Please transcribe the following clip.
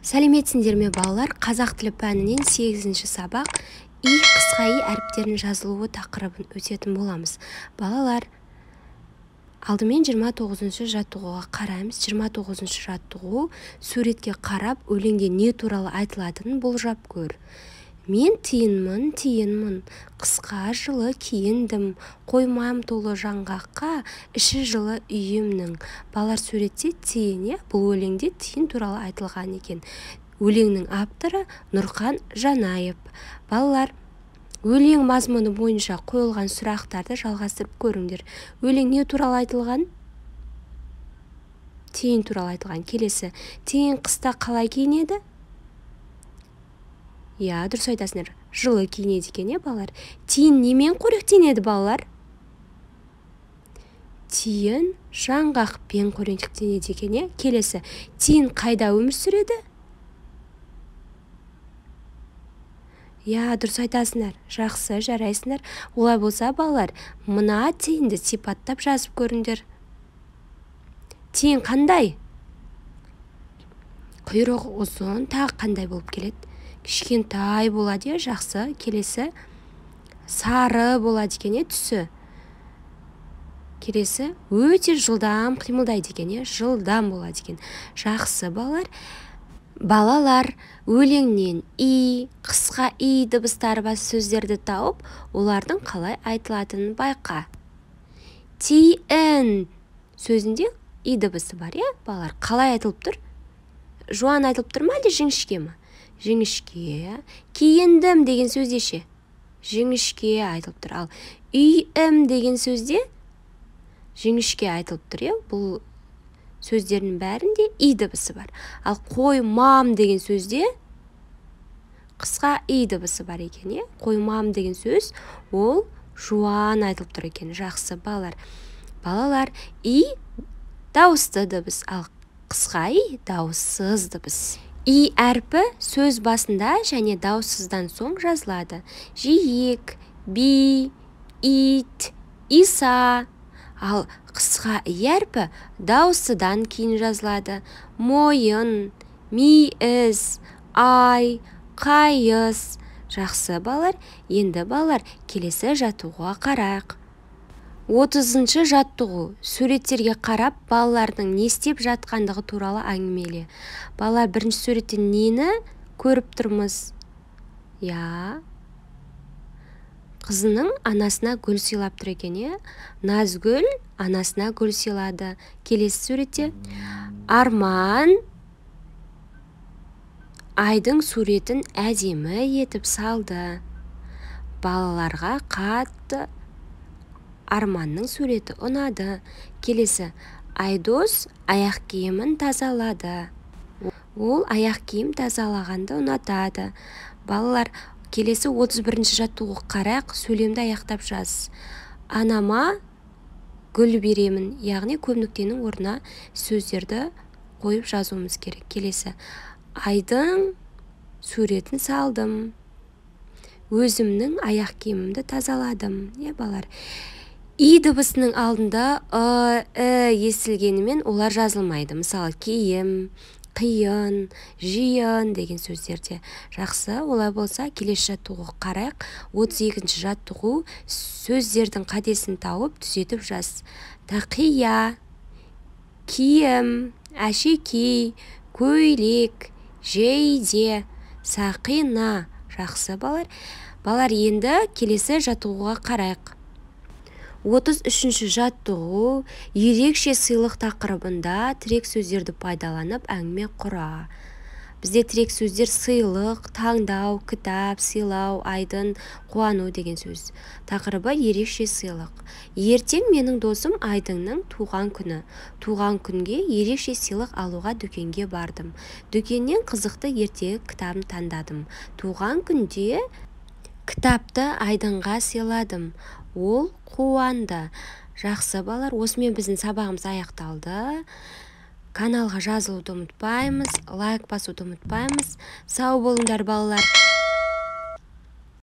Сәлеметсіңдер ме, балалар? Қазақ тілі пәнінен 8-ші сабақ и қысқа и әріптерінің жазылуы тақырыбын өтетін боламыз. Балалар, алдымен 29-шы жаттығуға қараймыз. 29-шы жаттығу: суретке қарап, өлеңде не туралы айтылатынын болжап көр. Мен тиынмын, тиынмын, қысқа жылы киіндім, қоймам толы жаңғаққа, іші жылы үйімнің. Балалар, суретте тиын, иә, бұл өлеңде тиын туралы айтылған екен. Өлеңнің авторы Нұрқан Жанаев. Балалар, өлең мазмұны бойынша қойылған сұрақтарды жалғастырып көріңдер. Өлең не туралы айтылған? Тиын туралы айтылған. Келесі, тиын қыста қалай киінеді? Иә, дұрыс айтасыңдар, жылы киінеді екен, иә, балалар. Тиын немен қоректенеді, балалар? Тиын жаңғақпен қоректенеді екен, иә. Келесі, тиын қайда өмір сүреді? Иә, дұрыс айтасыңдар, жақсы, жарайсыңдар. Олай болса, балалар, мына тиынды сипаттап жазып көріңдер. Тиын қандай? Құйрығы ұзын, тағы қандай болып келеді? Кішкентай болады, иә, жақсы. Келесі, сары болады екен, иә, түсі. Келесі, өте жылдам қимылдайды екен, иә, жылдам болады екен. Жақсы, балалар. Балалар, өлеңнен и, қысқа и дыбыстары бар сөздерді тауып, олардың қалай айтылатынын байқа. Тиын сөзінде и дыбысы бар, иә, балалар. Қалай айтылып тұр? Жуан айтылып тұр ма, әлде жіңішке ма? Жіңішке. Киіндім деген сөзде ше? Жіңішке айтылып тұр. Ал үйім деген сөзде жіңішке айтылып тұр, иә. Бұл сөздердің бәрінде и дыбысы бар. Ал қоймам деген сөзде қысқа и дыбысы бар екен, иә. Қоймам деген сөз ол жуан айтылып тұр екен. Жақсы, балалар. Балалар, и дауысты дыбыс, ал қысқа и дауыссыз дыбыс. И әрпі сөз басында және дауыссыздан соң жазылады. Жиек, би, ит, иса. Ал қысқа и әрпі дауыссыздан кейін жазылады. Мойын, миіз, ай, қайыс. Жақсы, балалар. Енді, балалар, келесі жаттығуға қарайық. 30-шы жаттығу. Суреттерге қарап, балалардың не істеп жатқандығы туралы әңгімеле. Балалар, бірінші суретте нені көріп тұрмыз? Иә. Қызының анасына гүл сыйлап тұр екен, иә. Назгүл анасына гүл сыйлады. Келесі суретте Арман айдың суретін әдемі етіп салды. Балаларға қатты Арманның суреті ұнады. Келесі, Айдос аяқ киімін тазалады. Ол аяқ киім тазалағанды ұнатады. Балалар, келесі 31-ші жаттығуға қарайық, сөйлемді аяқтап жаз. Анама гүл беремін, яғни көп нүктенің орнына сөздерді қойып жазуымыз керек. Келесі, айдың суретін салдым. Өзімнің аяқ киімімді тазаладым. Иә, балалар. И дыбысының алдында ы, і естілгенімен олар жазылмайды. Мысалы, киім, қиын, жиын деген сөздерде. Жақсы, олай болса, келесі жаттығуға қарайық. 32-ші жаттығу: сөздердің қатесін тауып, түзетіп жаз. Тақия, киім, әшекей, көйлек, жейде, сақина. Жақсы, балалар. Балалар, енді келесі жаттығуға қарайық. 33-ші жаттығу: ерекше сыйлық тақырыбында тірек сөздерді пайдаланып әңгіме құра. Бізде тірек сөздер сыйлық, таңдау, кітап, сыйлау, айдын, қуану деген сөз. Тақырыбы ерекше сыйлық. Ертең менің досым Айдынның туған күні. Туған күнге ерекше сыйлық алуға дүкенге бардым. Дүкеннен қызықты ертегі кітабын таңдадым. Туған күнде кітапты Айдынға сыйладым. Ол қуанды. Жақсы, балалар, осымен біздің сабағымыз аяқталды. Каналға жазылуды ұмытпаймыз, лайк басуды ұмытпаймыз. Сау болыңдар, балалар.